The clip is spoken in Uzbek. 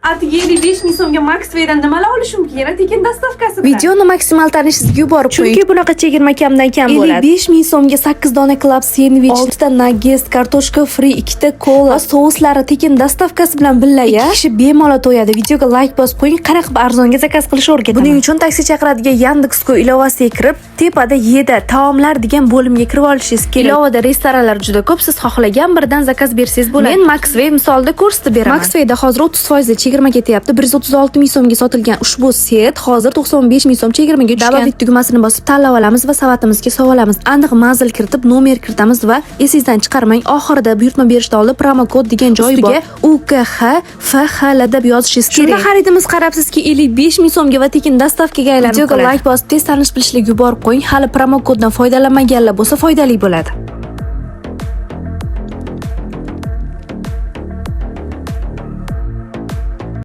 Atiga 55 000 so'mga Maxwaydan nimalar olish mumkin? Yana tekin доставка si bilan. Videoni maksimal tanishingizga yuborib qo'ying. Chunki bunaqa chegirma kamdan kam bo'ladi. 55 ming so'mga 8 dona club sandwich, 6 ta nuggets, kartoshka fri, 2 ta kola va souslari tekin доставка si bilan birga ikki kishi bemalol to'yadi. Videoga like bosib qo'ying, qanaqa qilib arzonga zakaz qilishni o'rgataman. Buning uchun taksi chaqiradigan Yandex.Go ilovasiga kirib, tepada "Еда", taomlar degan bo'limga kirib olishingiz kerak. Ilovada restoranlar juda ko'p, siz xohlagan biridan zakaz bersangiz bo'ladi. Men Maxway misolida ko'rsatib beraman. Maxwayda hozir 30% chegirma ketyapti. 136 ming so'mga sotilgan ushbu set hozir 95 ming so'm chegirmaga tushgan. "Добавить" tugmasini bosib tanlab olamiz va savatimizga solib olamiz. Aniq manzil kiritib, nomer kiritamiz va esingizdan chiqarmang, oxirida buyurtma berishdan oldin "Promokod" degan joy bor. UKH FHL deb yozishingiz kerak. Shunda xaridimiz, qarabsizki, 55 ming so'mga va tekin доставка ga aylanib. Videoga like bosib, tez tanish bilishlarga yuborib qo'ying. Hali promokoddan foydalanmaganlar bo'lsa, foydali bo'ladi.